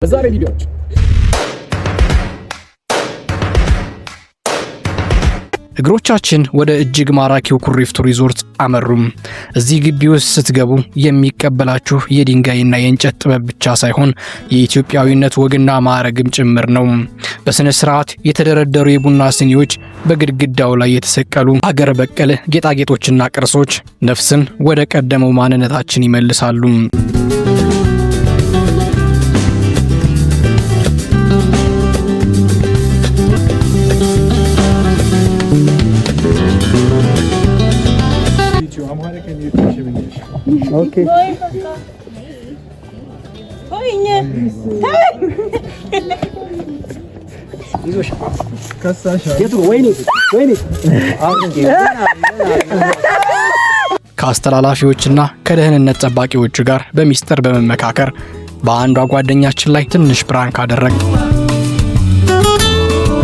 በዛሬ ቪዲዮዎች እግሮቻችን ወደ እጅግ ማራኪው ኩሪፍቱ ሪዞርት አመሩም። እዚህ ግቢ ውስጥ ስትገቡ የሚቀበላችሁ የድንጋይና የእንጨት ጥበብ ብቻ ሳይሆን የኢትዮጵያዊነት ወግና ማዕረግም ጭምር ነው። በስነ ስርዓት የተደረደሩ የቡና ስኒዎች፣ በግድግዳው ላይ የተሰቀሉ አገር በቀል ጌጣጌጦችና ቅርሶች ነፍስን ወደ ቀደመው ማንነታችን ይመልሳሉ። Teach you Amharic and you teach him English. Okay. ወይኔ። ከአስተላላፊዎችና ከደህንነት ጠባቂዎቹ ጋር በሚስጥር በመመካከር በአንዷ ጓደኛችን ላይ ትንሽ prank አደረግ።